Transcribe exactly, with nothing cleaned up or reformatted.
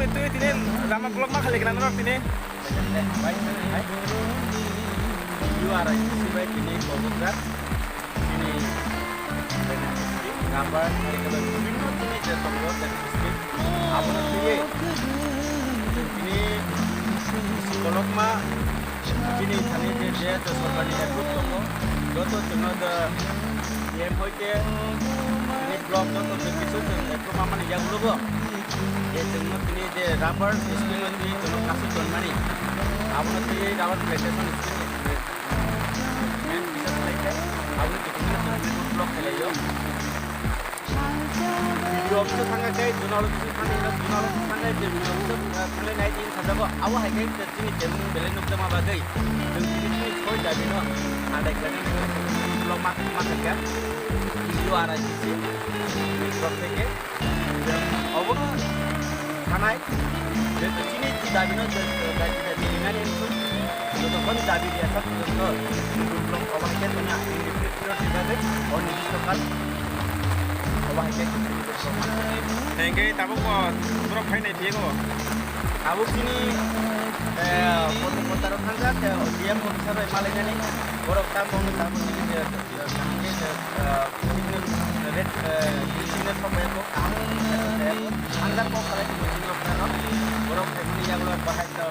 Twi tini lama block ma khali kena norok tini. U R I C C bai tini kobokjak. Chini rubber, bibhinno chini je tongo, je system, abono twiwi chwng tini kolokma chini thani je, je, je sorkarni approve tongo, joto chwngno je D M hoite chini block joto je kisu chwng approve mamani yagulogo, je chwngno tini je rubber scheme no tini chwngno kasu tonmani, abono twiwi rubber plantation scheme ni Main kisa khlai khe, aboni kiphilma chwng block khlai o. B D O office o thangkha khe, zona office o thangkha, zona office o thangkha khe, je B D O office o, uh, thanglai nai din sajago, abo hai khe chini temung belai nukjakma bagwi chwng chini chini soi dabi no adai khlai block ma, ma khaikha. B D O R I C C ni block theke. Obo thanai, je chini chi dabi no je, je, je, je, rinani wngkha, jotokhon dabi riya kha, joto chini block obo hai khe tongna, chini block ni bagwi, o nirdisto kal, obo hai khe. Hingke tabuk bo borok phainai phiya kho. Abo chini, eh, kota, kota rok thangjak, eh, D M officer bai malainani, borok tamo hwnwi tabuk chini je, je, je, je, eh, signal, red, eh, signal sok bai kho, kaham signal bai kho, anjak kok salai tongmo chini rok phano, borok phaimani yagulo bahai khe,